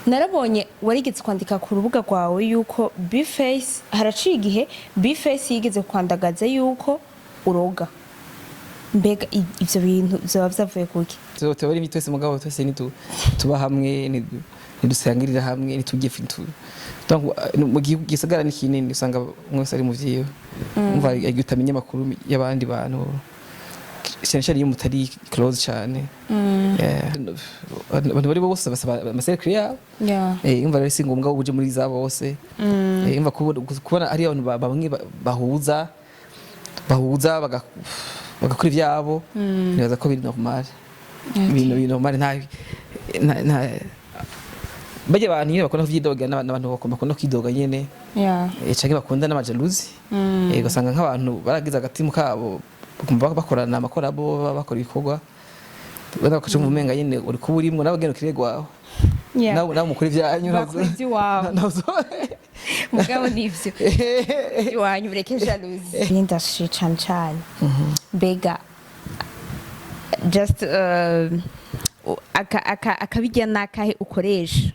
Narabonye warigeze kwandika ku rubuga rwawe yuko B-Face, haraciye igihe B-Face yigeze kwandagaza yuko uroga. Mbega ivyo bintu vyoba vyavuye kuki? Tuba ari twese, mugabo twese tuba hamwe, ntidusangirira hamwe, ntitujye donc mu gihugu, gisagara ni kinini, usanga umwe wese ari mu vyiwe. Umva, igihe utamenya amakuru y'abandi bantu, cyane cyane iyo mutari close cyane. Yeah. Abantu bari bose basaba ama cercle yabo. Umva rero si ngombwa uje muri za bose. Umva, kubona ari abantu bamwe bahuza bagakora ivyabo, nibaza ko biri normal, ibintu biri normal. Nta bajya abantu nyine bakunda kuvyidoga, n'abantu bakunda kwidoga nyene, canke bakunda n'ama jalousie. Ugasanga nk'abantu baragize agatimu kabo, bagomba bakorana ama collabo, bakora ibikorwa, benda bakaca umenga nyene uri kuba urimwo nawe genda ukiregwaho. Nawe mukora ivyanyu. Bakora ivy'iwabo. Mugabo nivyo iwanyu, ureke jalousie. Industry cane cane, mbega just akabirya nakahe ukoresha?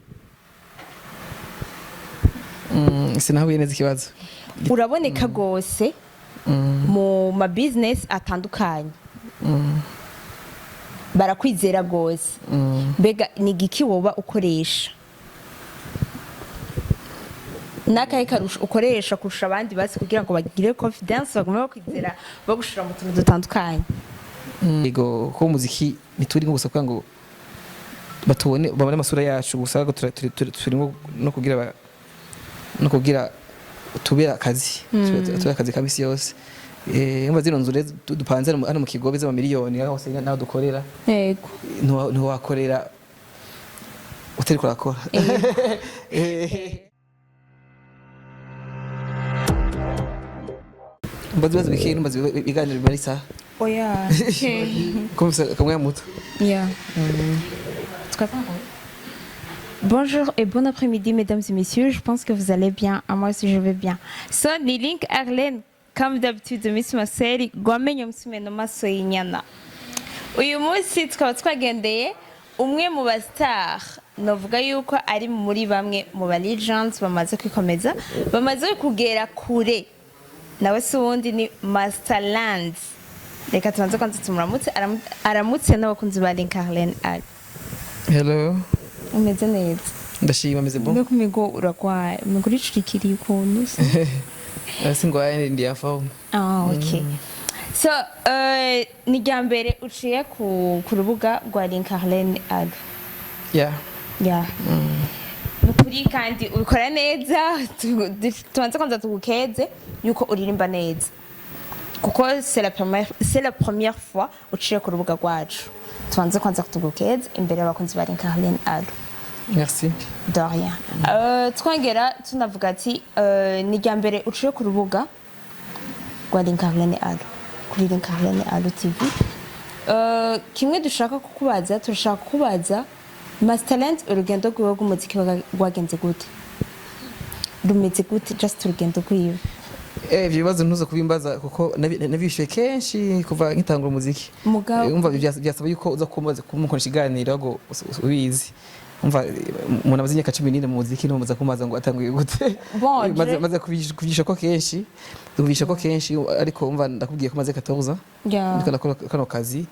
Sinahuye neza ikibazo. Uraboneka gose mu ma business atandukanye, barakwizera gose. Mbega ni igiki woba ukoresha, n'akahe karusho ukoresha kurusha abandi basi kugira ngo bagire confidence, bagume bakwizera, bagushira mu tuntu dutandukanye? Yego, ko umuziki ntituri nko gusa kugira ngo batubone, babone amasura yacu gusa, ahubwo turimo no kugira tubere akazi, tubere akazi ka misi yose. Umva, zino nzu rero dupanze hano mu Kigobe z'amamiliyoni, aho hose naho dukorera. Ntiwakorera utariko urakora. Mbaza ibibazo bikeyi, ntumbaze ibiganiro bimara isaha. Oya. Ko mfise akamwanya muto. Yeah. Bonjour et bon après-midi, mesdames et messieurs. Je pense que vous allez bien. À moi aussi, je vais bien. So, ni Link Arlene, comme d'habitude, Miss Marcel, gwamenye musumeno maso y'inyana. Uyu munsi tukaba twagendeye umwe mu ba star, novuga yuko ari muri bamwe mu ba legends bamaze kwikomeza, bamaze kugera kure. Nawe si uwundi, ni Masterland. Reka tubanze kwanza tumuramutse, aramutse n'abakunzi ba Link Arlene Ali. Hello. Umeze neza? Ndashima, meze bon. Mbega umengo uragwaye, umengo uricurikiriye ukuntu se. Singwaye, ndi en forme. Ah, okay. So, ni rya mbere uciye ku rubuga rwa Link Arlene Alo? Yeah. Yeah. Nukuri kandi ubikora neza, tubanze kwanza tugukeze yuko uririmba neza. Kuko c'est la première fois uciye ku rubuga rwacu. Tubanze kwanza tugukeze imbere y'abakunzi ba Link Arlene Alo. Merci. De rien. Twongera tunavuga ati ni rya mbere uciye ku rubuga rwa Link Arlene Alo, kuri Link Arlene Alo TV. Kimwe dushaka kukubaza, turashaka kukubaza Masterland, urugendo rwiwe rw'umuziki rwagenze gute, rumeze gute, just urugendo rwiwe? Ivyo bibazo ntuza kubimbaza kuko nabishuye kenshi kuva nkitangura umuziki. Umva, byasaba yuko uza kumbaza kumukoresha ikiganiro ahubwo ubizi. Umva, umuntu amaze imyaka 14 mu muziki, ntimuza kumbaza ngo atanguye gute. Bon, Maze kuvyisha ko kenshi, kuvyisha ko kenshi, ariko umva, ndakubwiye ko maze 14 ndiko ndakora kano kazi.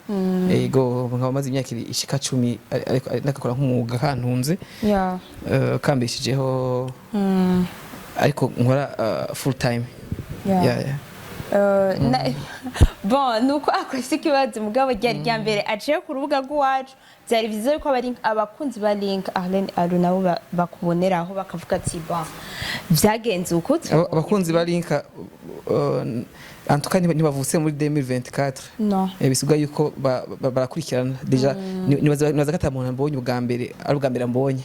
Ego, nkaba maze imyaka ishika 10, ariko ndakakora nk'umwuga kantunze, kambeshijeho, ariko nkora full time. Yeah. Bon, nuko akoze ikibazo, mugabo ryari rya mbere aciye ku rubuga rw'iwacu. Byari byiza yuko abakunzi ba Link Arlene Alo nabo bakuboneraho bakavuga ati: "Bon, byagenze uku." Abakunzi ba Linka, en tout cas ntibavutse muri 2024. No. Bisigaye yuko barakurikirana déjà. Nibaza ko ata muntu ambonye ubwa mbere ari ubwa mbere ambonye.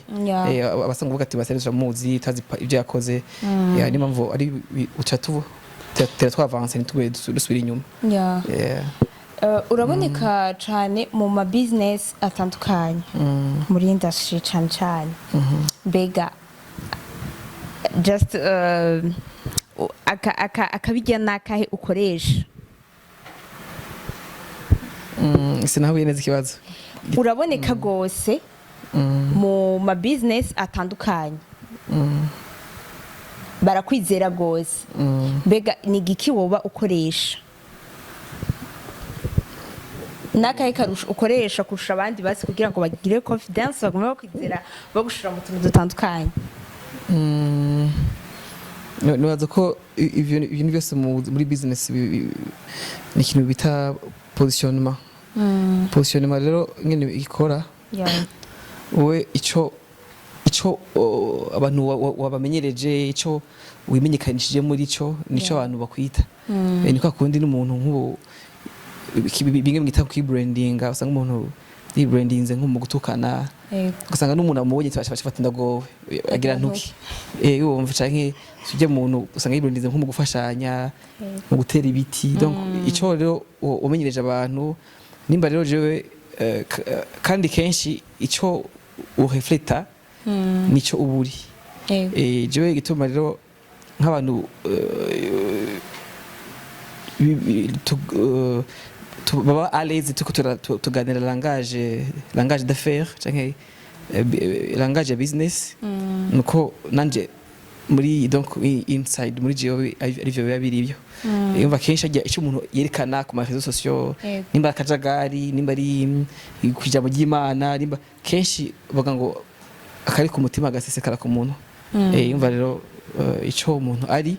Abasanga uvuga ati basereje muzi tazi ibyo yakoze. Yeah, niyo mpamvu ari uca tu tera twavanse, ntitube dusubira inyuma. Yeah. Uraboneka cyane mu ma business atandukanye muri industry cyane cyane. Mbega just akabirya nakahe ukoresha? Sinahuye neza ikibazo. Uraboneka gose mu ma business atandukanye, barakwizera gose. Mbega ni igiki woba ukoresha, n'akahe karusho ukoresha kurusha abandi basi kugira ngo bagire confidence, bagume bakwizera, bagushira mu tuntu dutandukanye? Nibaza ko ivyo ibintu byose muri business ni ikintu bita positionnement. Positionnement rero nyene ikora, wowe ico abantu wabamenyereje, ico wimenyekanishije muri cyo, nico abantu bakwita. Ni kwa kundi n'umuntu nk'ubu bimwe mwita kwibrandinga, usanga umuntu yibrandinze nko mu gutukana, ugasanga n'umuntu amubonye bafata ndagowe, agira ntuki, wumva, canke tujye muntu usanga yibrandinze nko mu gufashanya, mu gutera ibiti. Donc ico rero umenyereje abantu, nimba rero jewe kandi kenshi ico urefleta nico uburi. Jewe igituma rero nk'abantu baba à l'aise tuko tuganira langage d'affaires canke langage ya business, nuko nanje muri donc inside muri jewe ari byo biba biri ibyo. Yumva kenshi ajya icyo umuntu yerekana ku ma réseaux sociaux, nimba ari akajagari, nimba ari ku ijambo ry'Imana, nimba kenshi bavuga ngo akari ku mutima gasesekara ku muntu. Yumva rero ico umuntu ari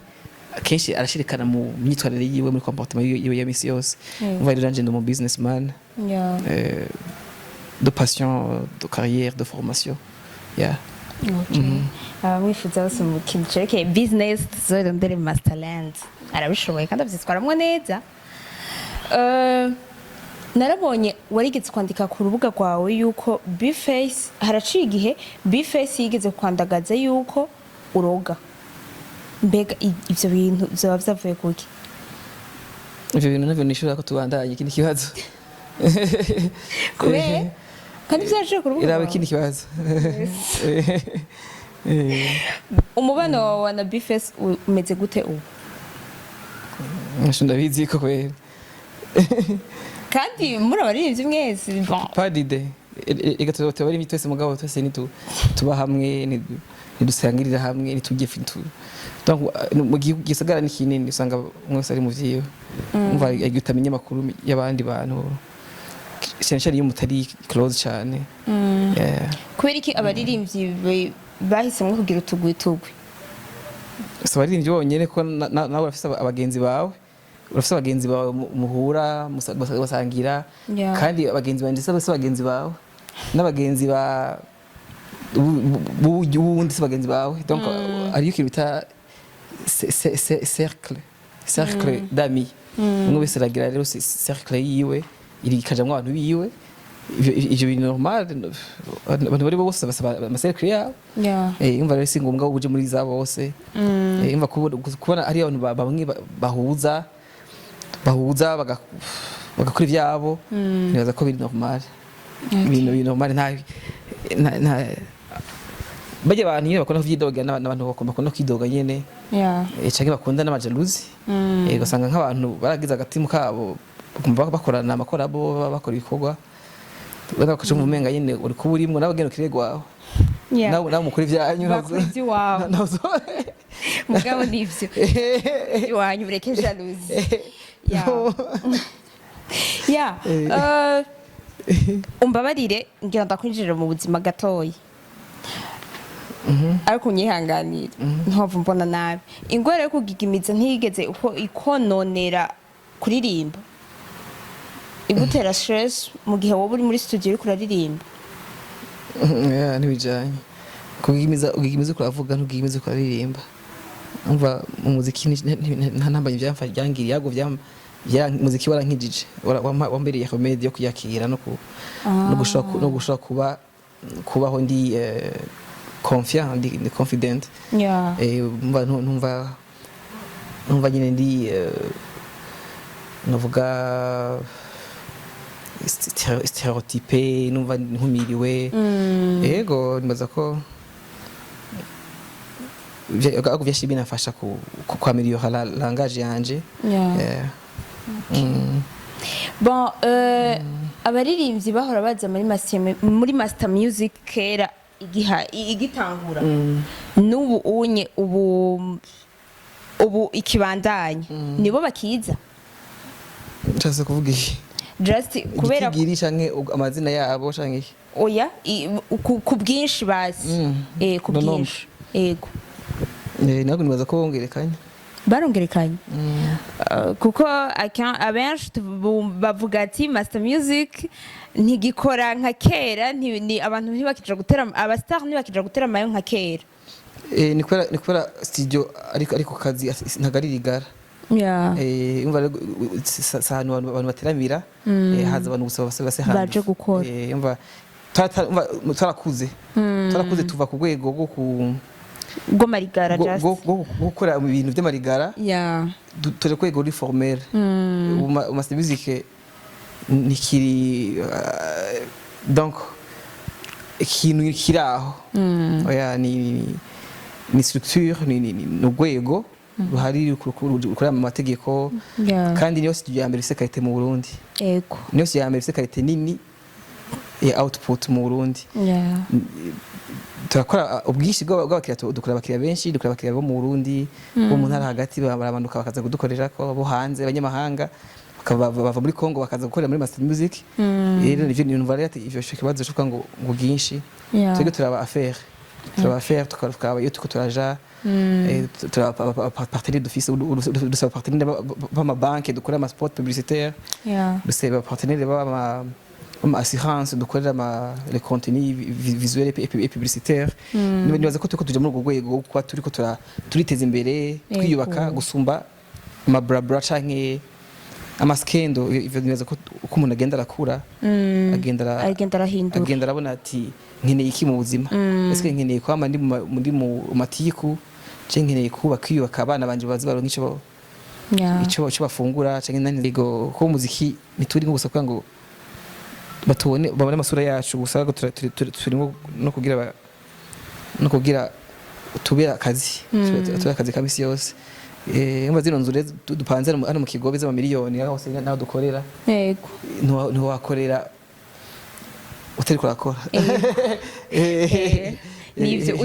kenshi arashirikana mu myitwarire yiwe, muri comportement yiwe ya misi yose. Umva rero nanje ndi umu businessman de passion, de carrière, de formation, yeah. Okay. Abamwifuza bose mu kintu cerekeye business, tuzorondere Masterland, arabishoboye kandi avyitwaramwo neza. Narabonye warigeze kwandika ku rubuga rwawe yuko Bface, haraciye igihe Bface yigeze kwandagaza yuko uroga. Mbega ivyo bintu vyoba vyavuye kuki? Ivyo bintu navyo nishura ko tubandanye ikindi kibazo. Kubera kandi vyaciye ku rubuga Iraba rwawe. ikindi kibazo. Umubano wawe na Bface umeze gute ubu? Ngasho ndabizi ko kwera. Kandi muri abaririmbyi mwese, bon. Pas d'idée. Ega tuba bari twese, mugabo twese nitu tuba hamwe, ntidusangirira hamwe, ntitujye donc mu gihugu, gisagara ni kinini, usanga umwe wese ari mu vyiwe. Umva, igihe utamenya amakuru y'abandi bantu, cyane cyane iyo mutari close cyane. Yeah. Kubera iki abaririmbyi bahisemwo kugira utugwi tugwi? Si abaririmbyi bonyene, ko nawe urafise abagenzi bawe, urafise abagenzi bawe muhura basangira. Kandi abagenzi banje si abagenzi bawe, n'abagenzi ba wundi si bagenzi bawe. Donc hariyo ikintu bita cercle d'amis. Umwe wese aragira rero cercle yiwe, iri ikajamwo abantu biwe. Ivyo bintu normal, abantu bari bose basaba amacercle yabo. Yumva rero si ngombwa uje muri za bose. Yumva kubona ari abantu bamwe bahuza bagakora ivyabo, nibaza ko biri normal, ibintu biri normal. Nta bajya abantu nyine bakunda kuvyidoga, n'abantu bakunda kwidoga nyene, canke bakunda n'amajalousie. Ugasanga nk'abantu baragize agatimu kabo, bakumva bakorana amacollabo, bakora ibikorwa, bakaca mu umenga nyene uri kuba urimwo nawe genda ukire gwawe. Nawe mukora ivyanyu. Bakora ivy'iwabo. Mugabo nivyo iwanyu, ureke jalousie. Yeah. Umbabarire, ngira ndakwinjirira mu buzima gatoyi, ariko unyihanganire ntovu mbona nabi. Ingwara yo kugigimiza ntiyigeze uko ikononera kuririmba, igutera stress mu gihe wowe uri muri studio uriko uraririmba? Yeah, ntibijanye. Kugimiza, ugigimiza uko uravuga, ntugigimiza uko uraririmba. Umva, mu muziki nta ntambanye byangiriye, ahubwo muziki warankijije, wambereye remède yo kuyakira no gushobora kubaho ndi confiant, ndi confident. Umva, numva nyine ndi novuga stéréotypé, numva nkumiriwe. Yego, nibaza ko ahubwo vyashe binafasha kwaméliorer la langage yanje. Yeah. Bon, abaririmbyi bahora baza muri Master Music kera. igiha igitangura n'ubu unye, ubu ikibandanya, nibo bakiza? Nshatse kuvuga iki? Just kubera Igitigiri canke amazina yabo canke iki? Oya, ku bwinshi basi. Ku No nombre. bwinshi, ego. Ntabwo nibaza ko bongerekanye. Barongerekanye. Kuko abenshi bavuga ati Master Music ntigikora nka kera, ni abantu ntibakija gutera, abastar ntibakija gutera amayo nka kera. Ni kubera studio ariko kazi ntabwo ari rigara. Umva rero, si ahantu abantu bateramira, haza abantu gusa base hanze. Baje gukora. Umva twarakuze tuva ku rwego rwo ku Rw'amarigara. Just rwo gukora mu bintu by'amarigara, turi ku rwego ruri formel. Ubu Master Music ntikiri donc ikintu kiri aho. Oya, ni structure, ni urwego ruhari rukorera mu mategeko. Kandi niyo studio ya mbere ifise qualité mu Burundi. Niyo studio ya mbere ifise qualité nini ya output mu Burundi. Turakora ubwinshi bw'abakiriya, dukora abakiriya benshi, dukora abakiriya bo mu Burundi, bo mu ntara hagati, baramanuka bakaza kudukorera ko bo hanze, abanyamahanga bava muri Congo bakaza gukorera muri Master Music. Rero nivyo numva rero ati ivyo kibazo cyo ngo bwinshi. Twebwe turaba affaire, tukaba iyo turiko turaja, turaba partenaire dufise, dusaba partenaire b'amabanki dukora ama spot publicitaire, dusaba partenaire b'ama assurance dukorera ama les contenus visuels et publicitaires. Nibaza ko turiko tuja muri urwo rwego rwo kuba turiko turiteza imbere, twiyubaka gusumba amabrabra canke amaskendo. Ivyo nibaza ko uko umuntu agenda arakura, agenda Agenda arahindura. Agenda arabona ati nkeneye iki mu buzima? Ese nkeneye kwama ndi muri mu matiku, canke nkeneye kubaka, kwiyubaka, abana banje baze baronke ico ico bafungura, canke nani? Yego, ko umuziki ntituri nko gusa kugira ngo batubone, babone amasura yacu gusa, ahubwo turimo no kugira tubere akazi, tubere akazi ka misi yose. Umva zino nzu rero dupanze hano mu Kigobe z'amamiliyoni, aho hose naho dukorera, ntiwakorera utariko urakora. Nivyo,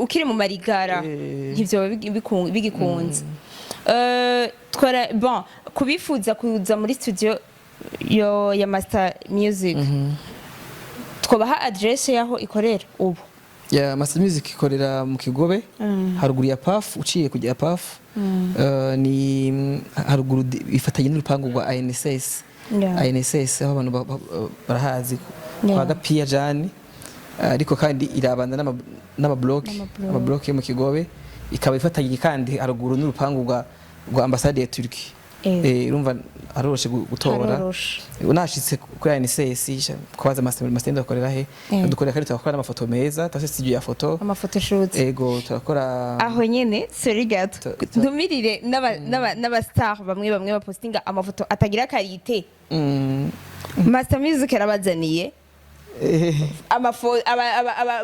ukiri mu marigara ntivyo bigikunze. Twara bon kubifuza kuza muri studio yo ya Master Music, twabaha adresse yaho ikorera ubu? Ya Master Music ikorera mu Kigobe, haruguru ya PAF, uciye kujya PAF, ni haruguru ifatanye n'urupangu rwa ANSS. ANSS aho abantu barahazi kwa Gapiya Jane, ariko kandi irabana n'amabloke. N'amabloke. Amabloke yo mu Kigobe, ikaba ifatanye kandi haruguru n'urupangu rwa ambasade ya Turkey. Urumva aroroshe gutora. Haroroshe. Unashitse kuri ANSS kubaza Master akorera he. Dukorera kandi turakora n'amafoto meza, turafise studio ya foto. Amafoto shoots. Ego, turakora. Aho nyene, sorry gato, ntumirire n'aba star bamwe bamwe bapostinga amafoto atagira qualité. Master Music yarabazaniye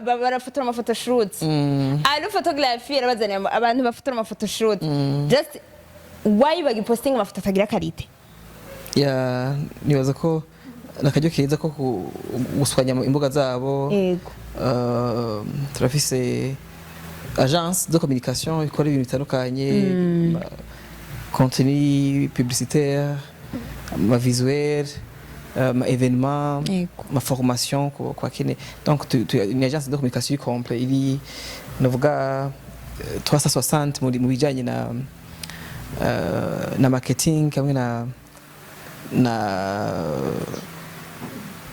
barafotora amafoto shoots. Ari photography yarabazaniye abantu bafotora amafoto shoot. Just why bagipostinga amafoto atagira qualité? Ya, nibaza ko nakaryo keza ko guswanya imbuga zabo. Turafise agence de communication ikora ibintu bitandukanye, contenu publicitaire, ama visuel, ama événement, ma formation ku bakene. Donc ni agence de communication complet iri navuga 360 muri mu bijanye na marketing hamwe na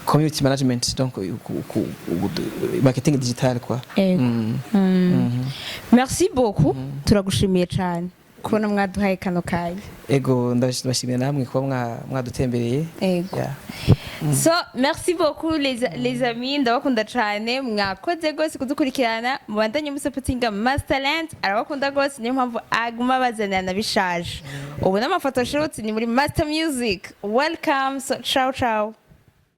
community management, donc marketing digital quoi. Ego. Merci beaucoup, turagushimiye cyane kubona mwaduhaye kano kanya. Ego, ndabashimiye namwe kuba mwadutembereye. Ego. Yeah. So merci beaucoup les amis, ndabakunda cyane, mwakoze rwose kudukurikirana, mubandanye musapotinga Masterland, arabakunda rwose, niyo mpamvu aguma bazanira na bishaje ubu n'amafoto shoots ni muri Master Music. Welcome. So ciao ciao.